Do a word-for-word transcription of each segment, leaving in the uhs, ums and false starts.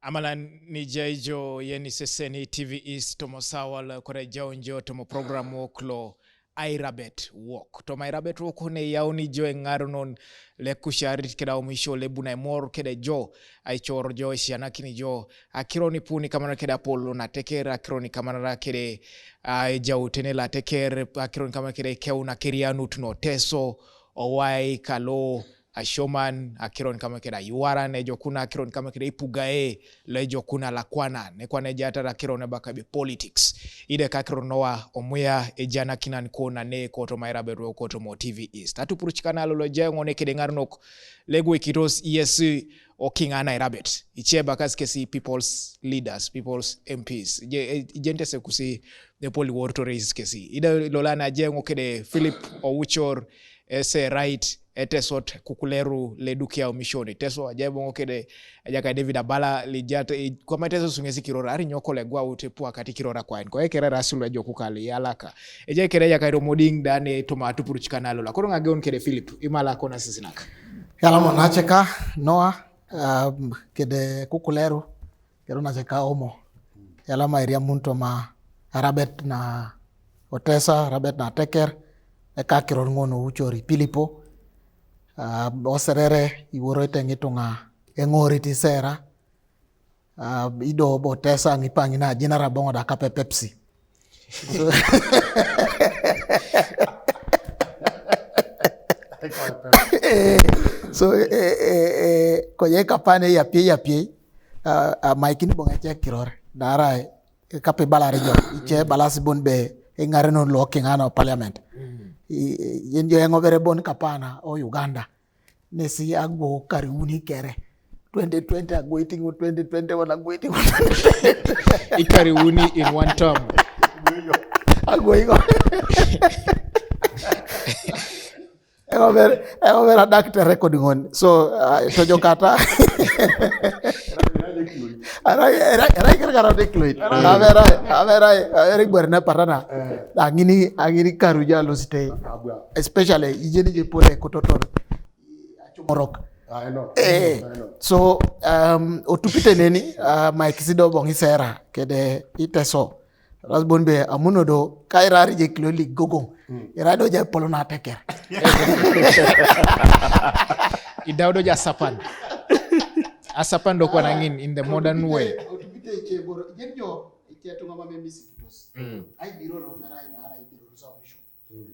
Amalan ni jaijo yeni seseni T V East tomo sawal kore jaunjo tomo program wok lo Airabet Wok. Tomo Airabet Wok ne yauni jo engarunon le kusharit keda omisho le buna emor kede jo aichor jo ishanakini jo akironi puni kamana keda polo na teker akironi kamana kede ai jautene la teker akironi kamana kede keuna kerianut no teso owai kalo ashoman akiron kama keda yuaran ejo kuna akiron kama keda ipugae lo ejo kuna lakwana ne kwane jata akiron baka be politics ide ka akiron noa omuya ejana kinan kona ne koto maira bedro koto mo T V East atupuruchikana lo lo jengo ne kede ngarnok legwe kitos yes okingana irabet icheba kaskesi people's leaders people's M Ps je jente se kusi ne poli worto raise kesi ida lola na jengo kede Philip Owuchor ese right etesot kukuleru le dukia omishoni teso ajai bongo kede ajaka David Abala lijat e, kwama teso sungesi kirora ari nyoko le gwa ute pua kati kirora kwa en ko ekere rasul ejo kukali yalaka eje kere ajaka ro moding dane toma tupuru chikana lola koro ngageon kede Philip imala kona sisinak. Yala mo nacheka Noah, um, kede kukuleru kede nacheka omo. Yala ma iria muntu ma arabet na otesa arabet na teker eka kiror ngono uchori pilipo. Uh, oserere iworo ite ngitunga engori ti sera. Uh, ido bo tesa ngipangi na jina rabongo da kape Pepsi. So, so eh, eh, eh, ko ye kapane ya pie ya pie uh, uh, maikini bonga che kiror darai kape balare jo che balasi bon be engare no lo kingano parliament. Yen jo engo bere bon kapana o Uganda nesi agwo kari uni kere twenty twenty agwo itingo twenty twenty-one agwo itingo ikari uni in one term agwo igo ego ber ego ber adak te record ngon so uh, to jo kata ara ara kar kar de kloit avera avera avera gwer na parana angini angini karu ja lo site especially ijeni je pole kototor achomorok. I know. Eh, I know. So um, otupite neni uh, Mike Sido bongi sera kede iteso rasbon be amuno do kairari je kilo lig gogo mm. Irado je polo na teker idawdo ja sapan asapan do kwa nangin in the modern way otupite che boro jenjo che tunga mame misikitos mm. Ai biro no mera ina ara ibiro sa misho mm.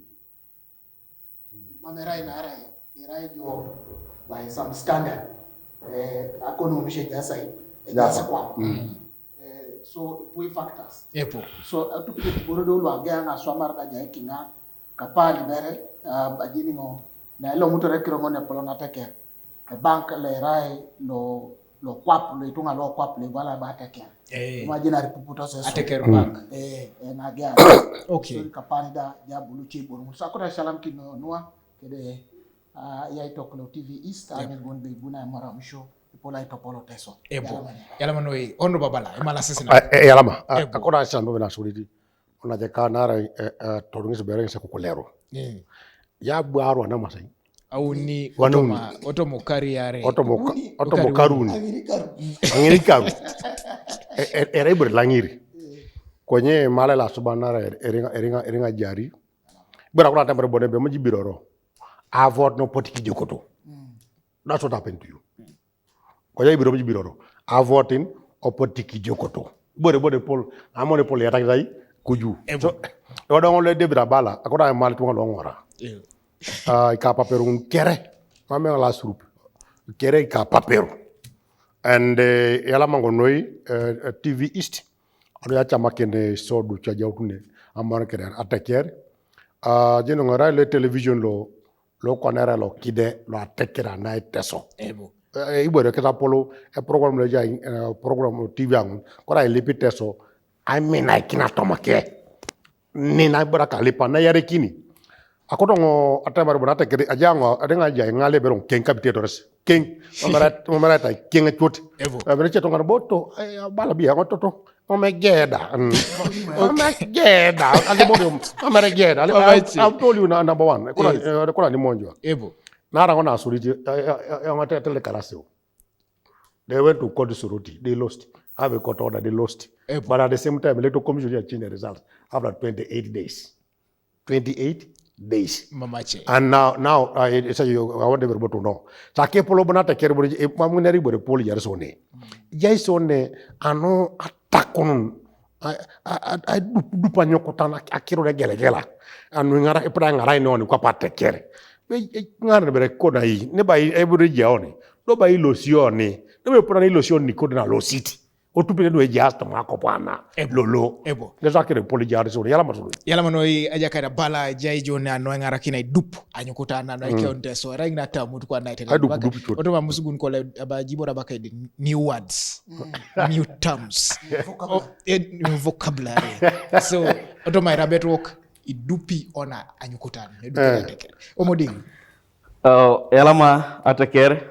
Mame rai na rai irai jo by some standard eh akono mishe jasai jasa kwa mm. Eh so pui factors epo so atupite tiboro do lo age anga swamar da jai kinga kapali bere uh, ajini ngo na lo muto rekiro ngo ne polo na teke e bank le rai lo lo kwap lo itunga lo kwap le bala ba teke eh imagine ari puputo se so ateker bank eh eh na gya okay so kapani da ja bulu chi buru so akota salam kino nua kede uh, ya itoklo T V East yep. Ani gon be buna mara misho ipola itopolo teso ebo yala manoi ondo babala imala sisi na yalama akota salam be na suriti ona je kanara torungis bereng se kukulero eh ya bwaro na masai auni wanuni otomo kari yare otomo otomo karuni angirikaru era ibur langiri konye male la subana eringa eringa eringa jari bura kuna tembe bone be maji biroro avot no poti kijokoto that's what happened to you Ko ya ibiro mi biro ro. Avotin opotiki jokoto. Bore bore pol amone pol ya takitai kuju. So wadongo le David Abala akota mal tunga longora. Ah ka paperu kere. Mame la surup. Kere ka paperu. And eh, yala mango noi eh, T V East. Ano ya chama kene sodu cha jautune amara kere ataker. Ah jeno ngara le television lo lo kwanera lo kide lo atekira na iteso. Ebo. Eh, ibwere kita polo e program lo ja eh, program T V angun kora ilipi teso ai mina ikina tomake. Ni na ibara kalipa na yare kini. Akoto ngo atemar bona tekiri ajango adenga ja ngale beron ken kabite dores. Ken mamara mamara ta ken chot. Ebo. Abere cheto ngar boto bala biya ngo toto. Omegeda. Mm. Omegeda. Alibodo. Omegeda. Ali- I've, I've told you now, number one. Kuna, Yes. eh, kuna ni monjwa. Ebo. Nara ngona suri ti. Yonga te tele karasio. They went to court Soroti. They lost. Have a court order. They lost. Epo. But at the same time, Electoral Commission here changed the results after twenty-eight days. Twenty-eight days. Mamache. And now, now, uh, it, it's a, you, I want everybody to know. Sake polo bana ta kere bori, e, mamu nari bori poli yar sone. Jai sone, ano atakonun. I, I, I, I dup, dupa nyokotana akiro de gele gela. Anu ngara, ipra ngara ino ni kwa pate kere. Be, e, ngara bere kona yi. Ne ba yi, e bori jaoni. Do ba yi losioni. Do be pura ni losioni kode na lositi. Otupire do e jasto mako pana. Ebo. Lolo. Ebo. Ngeso akere poli jari sone. Yala masulu. Yala mano i aja kada bala jai jo na no ngara kina dup anyokotana no ke onte so rang na tamu kwa na tele. Ai dup, dup chot. Otoma musugun kole aba jibora baka di new words, new terms, oh, eh, new vocabulary. So otoma Airabet wok idupi ona anyokotana. Idupi Eh. Ateker. Omoding. Uh, Elama Ateker,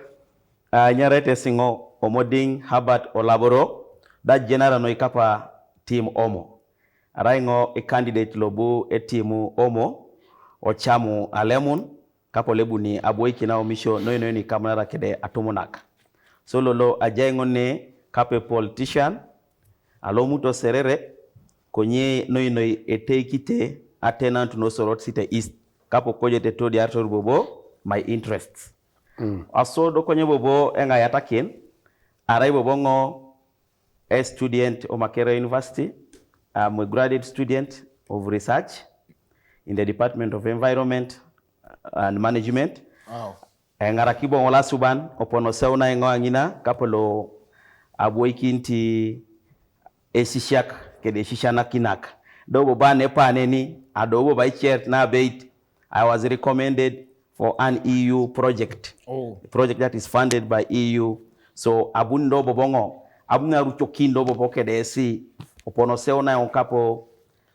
uh, nyarete singo Omoding Herbert Olaboro, da general no ikapa team Omo. Arai ngo i candidate lobu e team Omo, ochamu alemun, kapo lebu ni aboiki na omisho noi noi ni kamunara kede atumunak. So lolo ajai ngo ne kape politician, alomuto serere, konye noi noi eteikite a tenant no Soroti City East, kapo kojo te todi artor bobo, my interests. Aso do konye bobo enga yatakin, arai bobo ngo a student o Makerere University. I'm a graduate student of research in the Department of Environment and Management. Wow. Engaraki bongo la suban, opono seuna engo angina, kapolo aboikinti esisiak, kede esisianakinak. Do boba nepaneni, ado boba ichert na beit. I was recommended for an E U project. Oh. A project that is funded by E U. So abun do bobongo, abun aruchokin do bobo kede esi, opono seuna engo kapo,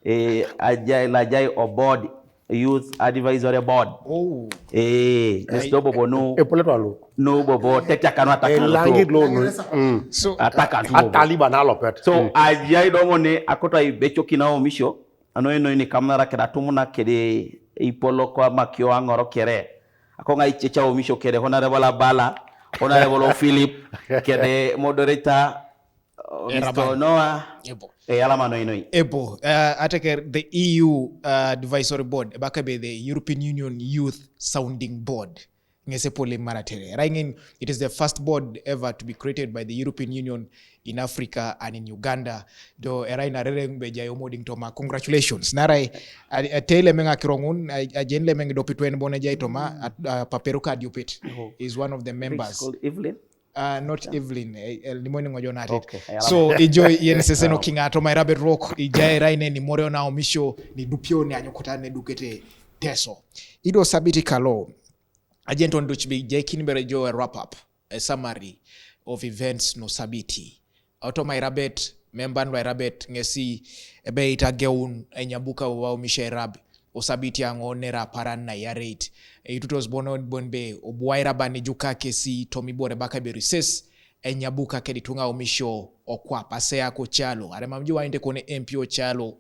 eh, ajai, lajai o board, Youth Advisory Board. Oh. Eh, nesto bobo no, Epole to alo. no bobo, tete akano ataka no Elangi to. lo no. Mm. So Ataka no bobo. Atali bana lopet. So ajai do mo ne akota ibecho kina omisho, ano ino ini kamnara keda tumuna kede ipolo kwa makio angoro kere. Ako ngai checha omisho kede Honorable Abala, Honorable Philip, kede moderator, uh, Eh, Mister Raban. Noah, Ebo. eh, Elama noi noi. Ebo, uh, Ateker, the E U uh, Advisory Board, baka be the European Union Youth Sounding Board. Ngese pole maratere. Raingen, it is the first board ever to be created by the European Union in Africa and in Uganda. Do erai na rere ngbe jai Omoding Toma. Congratulations. Narai, a, a tele menga kirongun, a, a jen le menga dopi twen bone jai Toma, a, a paperu ka diopet. Is one of the It's members. Called Evelyn. Uh, not Evelyn, eh, eh, ni moni ngojo na atet. Okay, eh, So ijo yen seseno kinga to Airabet wok, ijai raine ni more ona omisho, ni dupio ni anyokota ne dukete Teso. Ido sabiti kalo, agent on duch bi jai kin bere jo a wrap up, a summary of events no sabiti. Otoma Airabet, member no Airabet ngesi ebe ita geun enyabuka wa omisho Airab, osabiti ango nera paran na yareit. Itutos bono bon be obuai rabani juka kesi tomi bore baka be recess, enyabuka kedi tunga omisho okwap asea ko chalo. Are mamju wainte kone M P o chalo,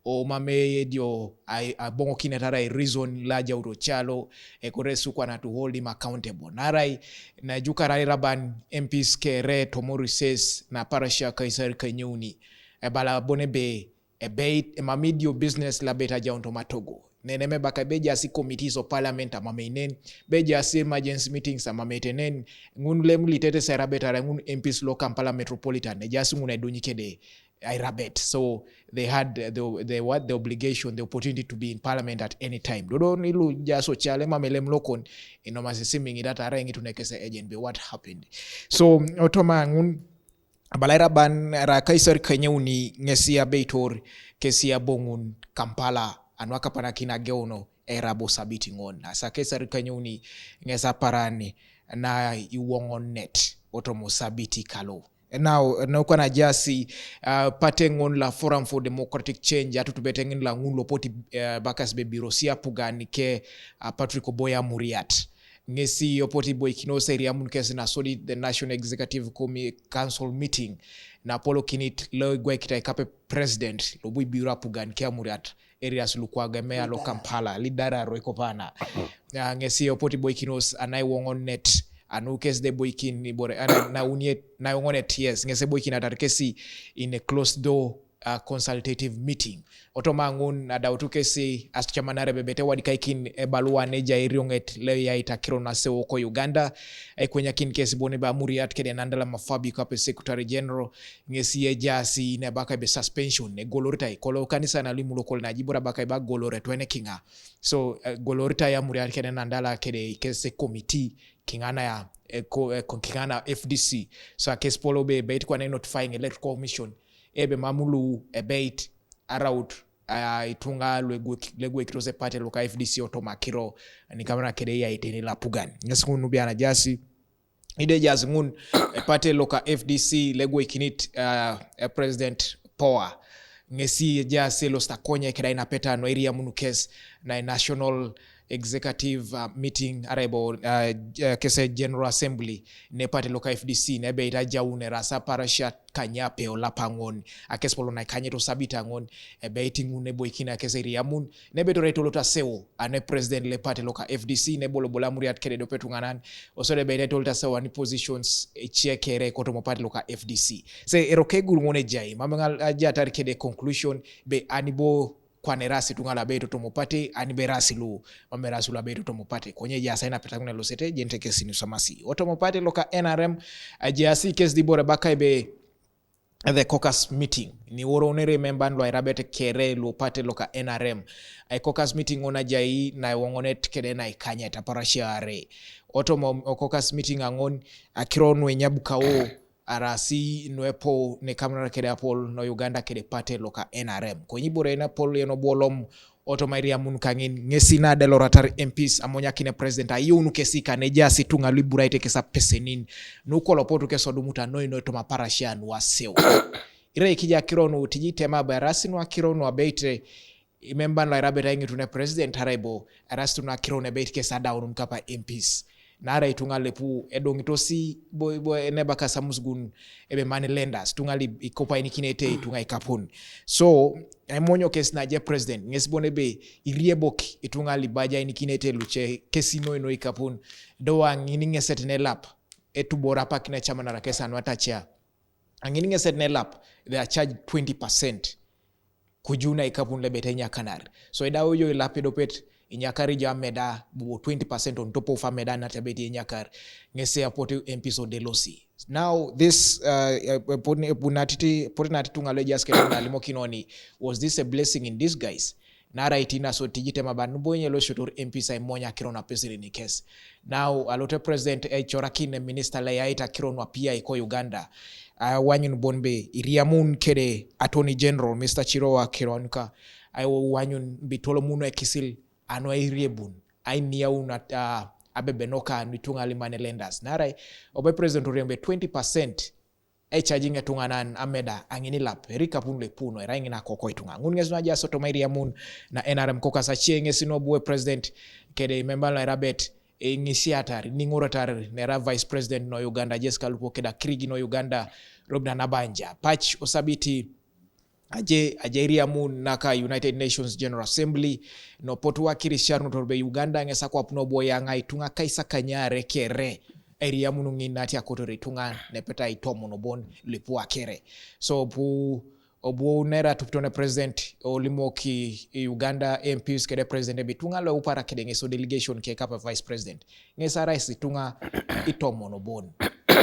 o mame dio ai, abongo kine tara e reason laja uto chalo, e kore sukwa na to hold him accountable. Narai, na juka rai raban M Ps kere tomo recess na parasha Kaisar Kanyuni. E bala bone be, e beit, e mamidio business la beta jaunto matogo. Nene me baka be jasi committees of parliament amame inen, be jasi emergency meetings amame tenen, ngun lem litete sera betara ngun M Ps lo Kampala Metropolitan, e jasi ngun edunyi kede Airabet. So they had the, the what, the obligation, the opportunity to be in parliament at any time. Dodo nilu jaso chale mame lem lokon, ino masisimi ngidata rengi tunekese agent be what happened. So otoma ngun abalaira ban ra Kaisar Kanyeuni ngesi abeitor kesi abongun Kampala anwa kapana kina geuno era bo sabiti ngon. Asa Kaisar Kanyeuni ngesa parani na iwongon net otomo sabiti kalo. Now, no kwana jasi uh, pate ngon la Forum for Democratic Change atu tubete ngon la ngun lopoti uh, bakas be biro sia pugani ke uh, Patrick Oboya Muriat. Ngesi opoti boy kino seri amun kesi na sodi the National Executive Commi- Council meeting na polo kinit lo gwe kita ikape president lo bui biro apugan ke Amuriat areas lukwaga mea lo Kampala lidara ro ikopana. Ya ngesi opoti boy kinos anai wongon net Anu kesi de boikin ni bore ana na unie na ongone ties ngese boikin atar kesi in a closed door uh, consultative meeting. Otoma ngun adautu kesi as chamanare bebete wadi kaikin ebalua neja irionget le ya itakiro na sewo ko Uganda. Ekwenyakin kesi bone ba Muriat kede nandala mafabi kape Secretary General ngesi ye jasi ne baka be suspension ne golorita kolo kanisa na limu lokol na jibora baka ba golore twene kinga. So uh, golorita ya Muriat kede nandala kede kesi committee kingana ya eko eko kingana F D C. So akesi polo be beit kwa na notifying electoral commission ebe mamulu ebeit araut uh, itunga lwegwe kitose pate loka F D C otomakiro ni kamera kede ya iteni lapugan. Ngesikunu biana jasi ide jasi ngun epate loka F D C legwe kinit uh, president power ngesi jasi lo stakonye keda inapeta no area munu kes na national executive uh, meeting arebo uh, kese general assembly ne pate loka F D C ne be ita jaune rasa parasha kanyape o lapangon akes polo na kanye to sabita ngon ebe itingu ne boikina kese area mun ne be to reto lota sewo ane president le pate loka F D C ne bolo bola Muriat kede dope tunganan oso de be reto lota sewo ani positions chiekere koto mo pate loka F D C se ero kegul ngone jai mamengal aja tar kede conclusion be ani bo kwane rasi tunga la beto tomo pate ani be rasi lu mame rasi lu beto tomo pate konye ja saina peta ngune losete jente kesi ni somasi otomo pate loka N R M ajasi kes di bore bakai be the caucus meeting ni woro ne remember lo irabete kere lo pate loka N R M ai caucus meeting ona jai na wongone kede na ikanya taparashare otomo o caucus meeting angon akiro nwe nyabukawo arasi nwe po ne kamera kede apol no Uganda kede pate loka N R M konyi bore na pol yeno bolom oto mairi amun kangin ngesi na de loratar M Ps amonya kine president ayunu kesi kane jasi tunga libura ite kesa pesenin nu kolo potu keso dumuta noi no toma parasha nu aseo ire ikija kiro nu tiji tema barasi nu akiro nu abeite imemban la irabet aingi tune president haraibo arasi tuna kiro ne beit kesa daunun kapa M Ps nara itunga lepu edong itosi bo bo eneba kasa musgun ebe money lenders tunga li ikopa ini kinete itunga ikapun so emonyo kes na je president nges bone be iriebok itunga li baja ini kinete luche kesi no ino ikapun dowa ngini ngeset ne lap etubora pak ne chamanara kesa no atachia angini ngeset ne lap they are charged twenty percent kujuna ikapun lebete nyakanar so ida oyo ilape dopet inyakari ja meda bubo twenty percent on top of ameda na tabeti inyakar ngese apote M Ps o delosi now this uh, uh, putting atiti tunga le jaske na limo kinoni was this a blessing in disguise nara itina so tijitema ba nubo nye lo shotor M Ps ai monya kiro na pesiri ni kes now alote president e chorakin minister le yaita kiro na pia iko Uganda uh, wanyun bonbe iriamun kede attorney general Mister Chirowa Kironka ai wanyun bitolo muno ekisil ano iriebun ai niauna uh, abebe noka nitunga limane lenders narai obe president oriembe twenty percent e charging etunganan ameda angini lap eri kapun le puno era ingina koko itunga ngun ngesu naja soto mairi amun na N R M koka sachi ngesi no bue president kede member la rabet e ngisi atar ni ngoro tar nera vice president no Uganda Jessica Lupo keda kirigi no Uganda Robna Nabanja pach osabiti aje aje iri amun naka United Nations General Assembly no potu wakiri shar no torbe Uganda ngesa kwa puno boya ngai tunga kaisa kanyare kere eri amun ngin nati akotore tunga nepeta itomo no bon lipu akere so pu obuo nera tuptone president olimo ki Uganda M Ps kede president ebi tunga lo upara kede ngeso delegation ke kapa vice president ngesa rais tunga itomo no bon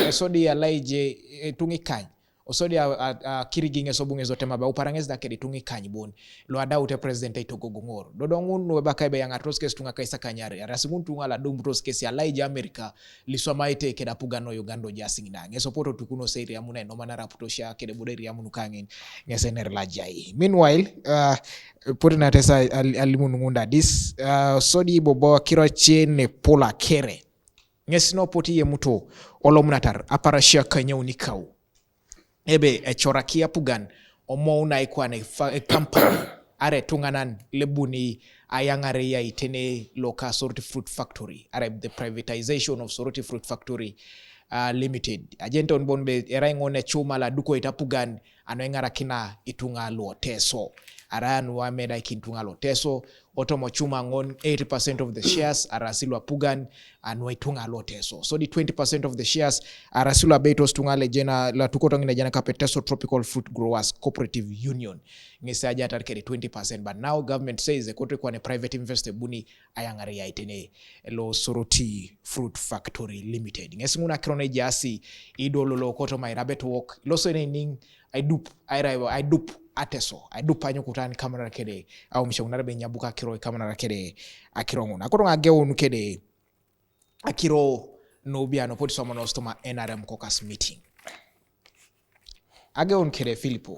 eso di alaije tungi kany osodi a, a, a kirigi ngeso bunge zote maba upara ngeso da kede tungi kany bon lo ada ute president ito gogongor dodo ngun no baka be yanga tos kes tunga kaisa kanyare arasi ngun tunga la dum tos kes alaije America liswa maite keda pugano Uganda jasingda ngeso poto tukuno se iri amuna no manara putosha kede bode iri amunu kangin ngese ner la jai meanwhile uh, putting atesa al, alimun ngunda dis uh, sodi bobo kiro chene pola kere ngesino poti ye muto olomunatar aparashia kanyau nikau ebe echora kia pugan omo una ikwane fa e company are tunganan lebuni ayangare ya itene loka Soroti Fruit Factory are the privatization of Soroti Fruit Factory uh, limited ajenton bon be era ingone chuma la duko itapugan ano ingara kina itunga luo teso Ara anua meda ikin tung'a lo Teso, otomo chuma ng'on eighty percent of the shares, ara silwa pugan, anua itung'a lo Teso. So di twenty percent of the shares, ara silwa beitos tung'a lejena, la tukoto ng'ine jena kape Teso Tropical Fruit Growers Cooperative Union. Ng'ese aja atar kede twenty percent, but now government says ekoto kwane private investor buni ayang'are yaitene lo Soroti Fruit Factory Limited. Ng'ese ng'una akiro ne jasi idolo lo koto maira bet wok, lo so ne ning, aidup, aira, aidup ateso, aidup anyo kutan kamana kede, au misha ng'una be nyabuka akiro kamana kede, akiro ng'una. Koto ng'age unu kede, akiro no biano poti somo no stoma N R M caucus meeting. Age un kede Filipo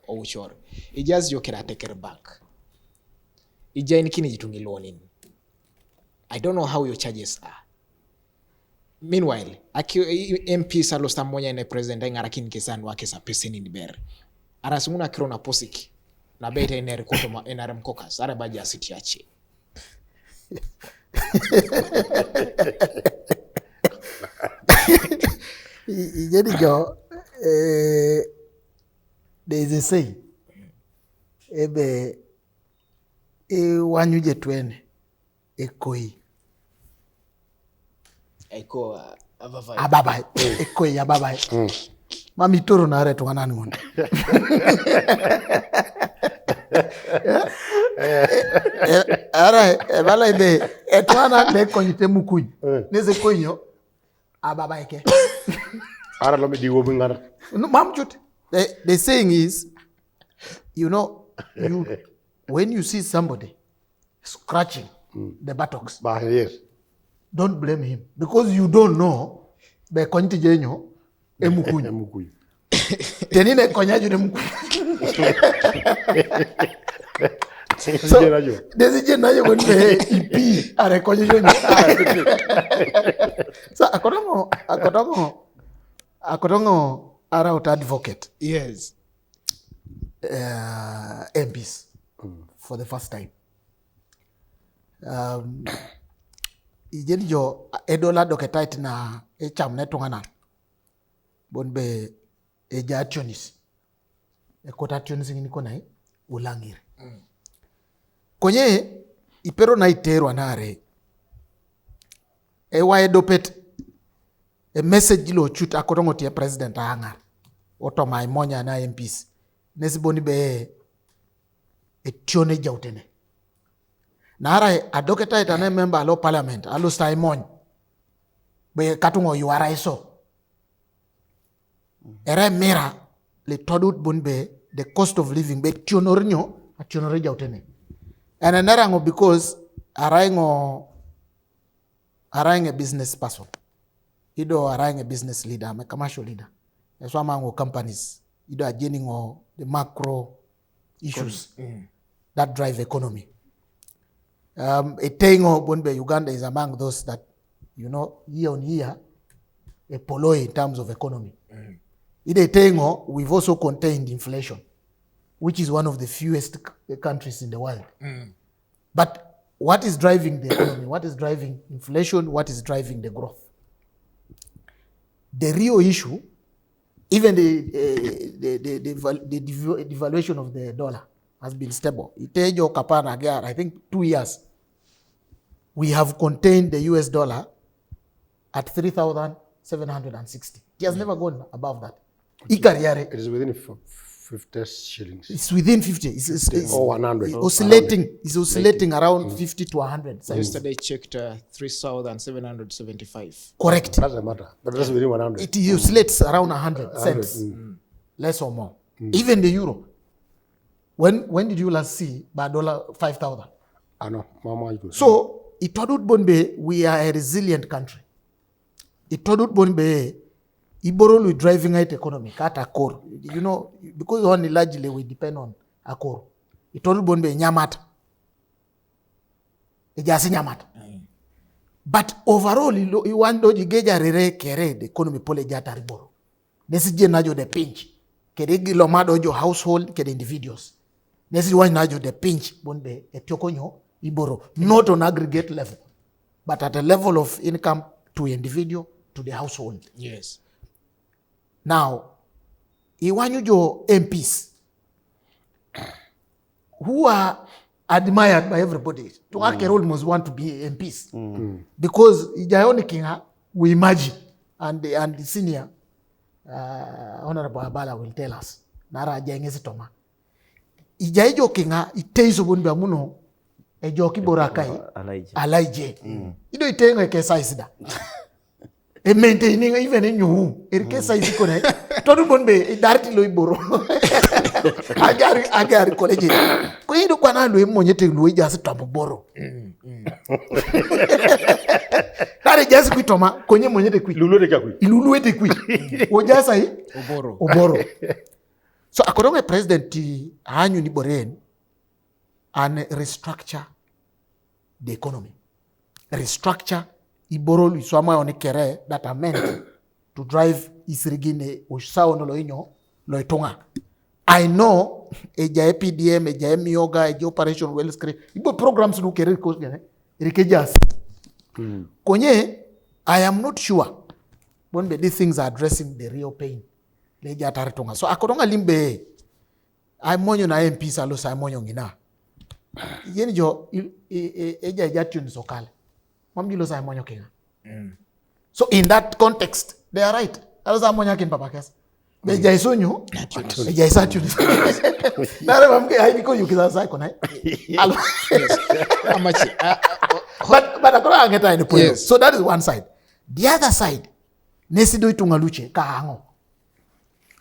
Ouchor. Ijaz jo kede ateker bank. Ija in kini jitungi loaning. I don't know how your charges are. Meanwhile, aki, M P salo stamonya ne president ay ngarakin kesan wa kesa pesenin ber. Ara sumuna kiro na posik. Na beta iner kotoma N R M caucus. Ara baja siti ache. Ijeni jo, eh, there is a saying. Ebe, e wanyu jetwene, ekoi. Aiko, uh, abavai. Ababai. Ekoi ababai. Mami toro na re tung'anan ng'un. Ara, ebala ibe, etwana ne konyite mukuny. Neze konyo, ababai ke. Ara lo mi diwo mi ng'ar. No, mam chut. The, the saying is, you know, you, when you see somebody scratching the buttocks, Ba yes. Don't blame him because you don't know be kony tije nyo emukuny. Emukuyu. Teni ne konya june mukuny. So, Jena jo. Desi je nayo gon be ipi are konyo june. So akotongo, akotongo, akotongo ara out advocate Yes. uh, M Ps for the first time. Um, ijeni jo edola doketait na echam ne tung'ana. Bon be eja ationis. Ekota ationis ngini konai ulang'ir. Konye ipero na iterwa nare. Ewa edopet e message lo chut akotongo tie president ang'ar. Otoma imonya na M Ps. Nesi boni be etione jautene. Nara adoketait ane member alo parliament, alo sta imony. Be katungo yuara iso. Ere mira le todut bun be the cost of living be tionor nyo, ationor jautene. Ene nerango because arango, arango a business person. Ido arango a business leader, I'm a commercial leader. That's why I'm companies. Ido ajeningo the macro issues that drive economy. Um, etengo bon be Uganda is among those that, you know, year on year, a poloi in terms of economy. Ide etengo, we've also contained inflation, which is one of the fewest c- countries in the world. But what is driving the economy? What is driving inflation? What is driving the growth? The real issue, even the, uh, the, the, the, val- the devalu- devaluation of the dollar has been stable. Itejo kapana gear, I think two years, we have contained the U S dollar at three thousand seven hundred and sixty. It has never gone above that. Ikariare, It is within f- fifty shillings. it's within fifty. It's, it's, it's, Or one hundred. it's oscillating. It's oscillating around fifty to one hundred cents. Yesterday I checked uh, three thousand seven hundred seventy-five. Correct. Doesn't matter. But that's within one hundred. It oscillates around one hundred cents, less or more. Even the euro. When when did you last see by dollar five thousand? I know. Mama, you go. So, itodut bonbe, we are a resilient country. Itodut bonbe, iboro we driving it economy, kata akor. You know, because only largely we depend on akor. Itodut bonbe nyamata. Ejasi nyamata. But overall, ilo- iwando jigeja rere kere the economy pole jata riboro. Nesi je najo the pinch. Kede gilo mado jo household, kede individuals. Nesi wany najo the pinch, bonbe etiokonyo iboro. Not on aggregate level, but at a level of income to individual, to the household. Yes. Now, iwanyu jo M Ps. who are admired by everybody. Tunga kere almost want to be M Ps. Because ijayo ni kinga, we imagine, and, and senior, uh, Honorable Abala will tell us. Nara jenge si toma. Ija ijo kinga, iteiso bon be amuno, ejo kibora kai, Alaije. Alaije. Ido itengo ke size da. E maintaining even in you, e ke size ko ne. Todu bon be, e darti lo iboro. Agari, agari college. Ko ido kwa na lo e monye te lo e jasi toma boro. Nare jasi kui toma, konye monye te kui. Lulu de kakui. Ilulu e te kui. O jasa i, Oboro. Oboro. So akoronga president ti hanyu ni boren and restructure the economy. Restructure iboro lu iswama oni kere that are meant to drive isirigine usao no lo inyo lo itunga. I know eja P D M, eja Mioga, eja Operation Wealth Creation. Ibo programs lu kere ko gene. Erike jas. Konye, I am not sure. Bon be these things are addressing the real pain. Leja tare tunga. So akoronga limbe. Ai monyo na M Ps alo sa monyo ngina. Yen jo i- i- i- eja eja tunes okale. Mam jilo sa monyo kinga. So in that context, they are right. Alo sa monyo kin papa kes. Be jai sonyo. Be jai sa tunes. Nare mam ke ai biko yuki sa sa kona. Alo. Amachi. Ah, ah, oh, But but akora angeta in the point. Yes. So that is one side. The other side, nesi do itunga luche ka ango.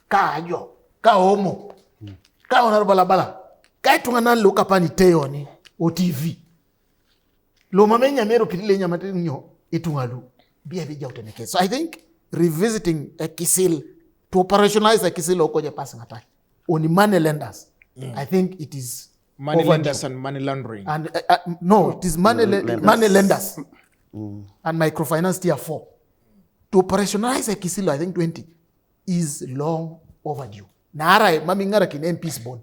Ka ajo, ka omo, ka onar balabala, ka itunga nan lo kapani teyoni o T V. Lo mame nyamero pitile nyamate nyo itunga lu. Bia bi jaute ne case. So I think revisiting a kisil, to operationalize a kisil okoje passing attack on money lenders. I think it is money overdue. Lenders and money laundering. And uh, uh, no, it is money le- Lenders. Money lenders and microfinance tier four. To operationalize a kisil, I think twenty is long overdue. Nara mami ngara kin M Ps bon.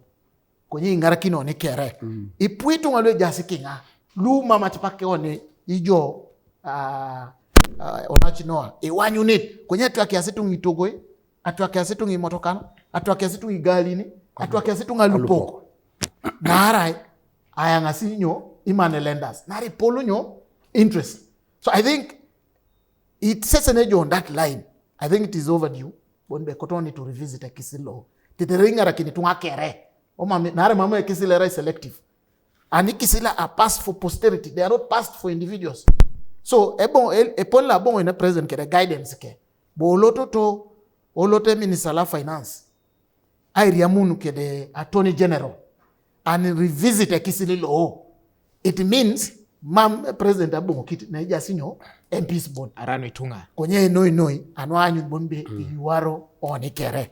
Konye ngara kin oni kere. Ipuitu ngalwe jasi kinga. Lu mama tipake oni ijo uh, uh, onachi noa. E wanyu nit. Konye atu aki asitu ngitogoi. Atu aki asitu ngimotokana. Atu aki asitu ngigalini. Atu aki asitu ngalupoko. Nara ayanga sinyo imane lenders. Nari polu nyo interest. So I think it sets an edge on that line. I think it is overdue. Bon be kotoni to revisit a kisilo. Titeringa rakini tunga kere. O mami, nare mama kisila era is selective. And kisila are passed for posterity. They are not passed for individuals. So ebon e- epon la bon in a president kere guidance ke. Bo oloto to olote minister la finance. Airiamunu kede attorney general. And revisit a kisili lo. It means mam president abongo kit na ija sinyo M Ps bon. Arano itunga. Konye noi noi anu anyu bon be yuaro oni kere.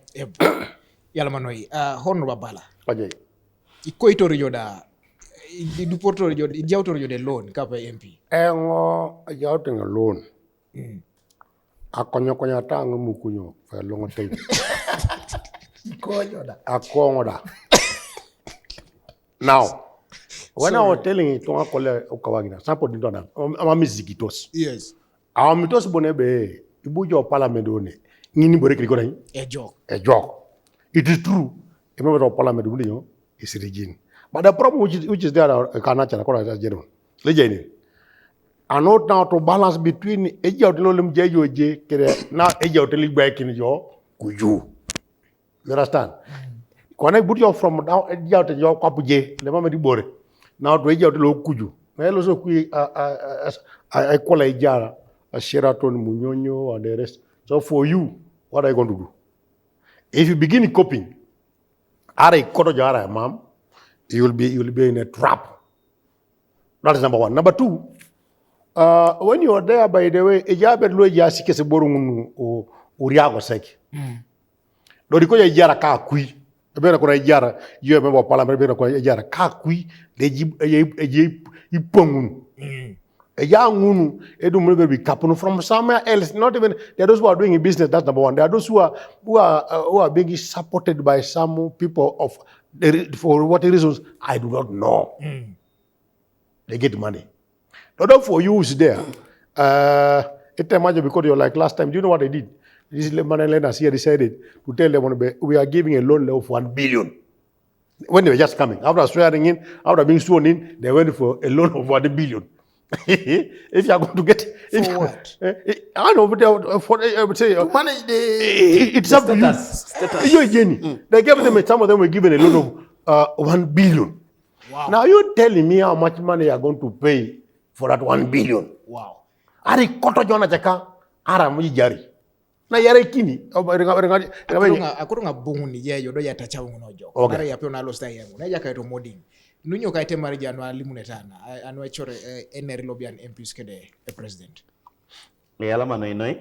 Yala manoi. Uh, Honorable Abala. Ajay. Iko itori joda. Iduporto joda. Idiautor joda loan kapa M P. Engo ajauting alone. Akonyo konyo atang mukunyo fe longo te. Konyo da. Akongo da. Now, when I was telling you, tunga kole ukawagina. Sample didona. Ama miziki tos. Yes. Ama mitos bone be ibujo parliament one. Ngini bore kiri kona. Ejo. A joke. It is true. A member of parliament, you know, is regime. But the problem which is, which is there, uh, can actually call it as general. Legend. And not now to balance between a joke, lolem J O J, kere, now a joke, back in your kuju. You understand? Kona but you from now a joke, your kapuje, the mama di bore. Now to a joke, lo kuju. Now also kui, uh, uh, uh, I call a jara, a Sheraton, Munyonyo, and the rest. So for you, what are you going to do? If you begin coping, ara ikoto jo ara mam, you will be, you will be in a trap. That is number one. Number two, uh, when you are there, by the way, ejabe lo ya sikese borungun o uriago seki. Dori ko ya jara ka kui. Ebe na kuna jara, you member of parliament, ebe na kuna jara ka kui, de ji, eji, eji ipongun. Eya ngunu, edu mulu be kapunu from somewhere else. Not even, there are those who are doing a business. That's number one. There are those who are, who are, uh, who are being supported by some people of the re- for what reasons I do not know. They get money. The other for you is there. Uh, it time because you're like last time. Do you know what they did? This money lenders here decided to tell them, "We are giving a loan of one billion." When they were just coming, after swearing in, after being sworn in, they went for a loan of one billion. If you are going to get, if For you- what? Eh, eh, I know, but they, uh, for, uh, I would say, uh, Manage the it- it's up to you. Status, status. Hiyo jeni. They gave them, some of them were given a loan of uh, one billion. Wow. Now you're telling me how much money you are going to pay for that one billion. Wow. Ari koto jona jaka ara muji jari. Na yare kini. Oba ringa ringa ringa. Akurunga akurunga bungu ni yeyo do yata chaungu no jo. Okay. Mara ya pio na lo sta yengu. Na ya kaito moding. Nunyo kaite mari ja anwa limunetana. Anwa chore eh, eneri lobian M Ps kede e president. Eyalama noinoi,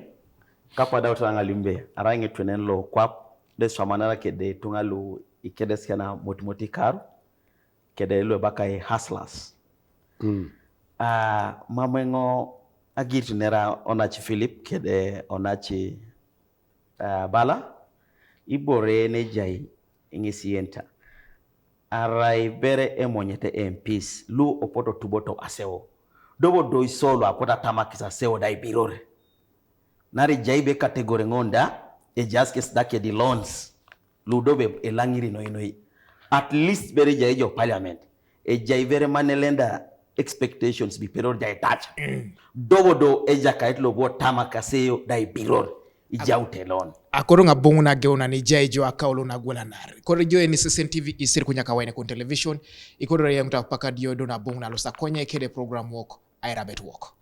kakwa dauta ng'a limbe, arai ng'etuenen lo kwap, de swamanara kede tunga lu ikedes kena motimoti karu, kede lu ebakai hustlers. Ah, mamengo agit nera onachi Philip, kede onachi ah, bala, ibore nejai ng'esi yenta. Arai bere emonyete M Ps, lu opoto tuboto aseo. Dobo do isolo akwata tamakis aseo da ibirore. Nari jai be category ng'onda, ejaskes dake di loans. Lu dobe elang'iri noinoi. At least bere jai jo parliament. Ejai bere manelenda expectations bi peror jai tacha. Dobo do ejakait lo bo tamakis aseo da ibiror. Ijau telon. Akurunga bungu na geuna ni jai jo akaulo na gwela nar. Kore jo eni Sesen T V isir kunya kawaine kun television. Ikoro ya mta paka dio do na bungu na lo sta konye kede program walk. Aira bet walk.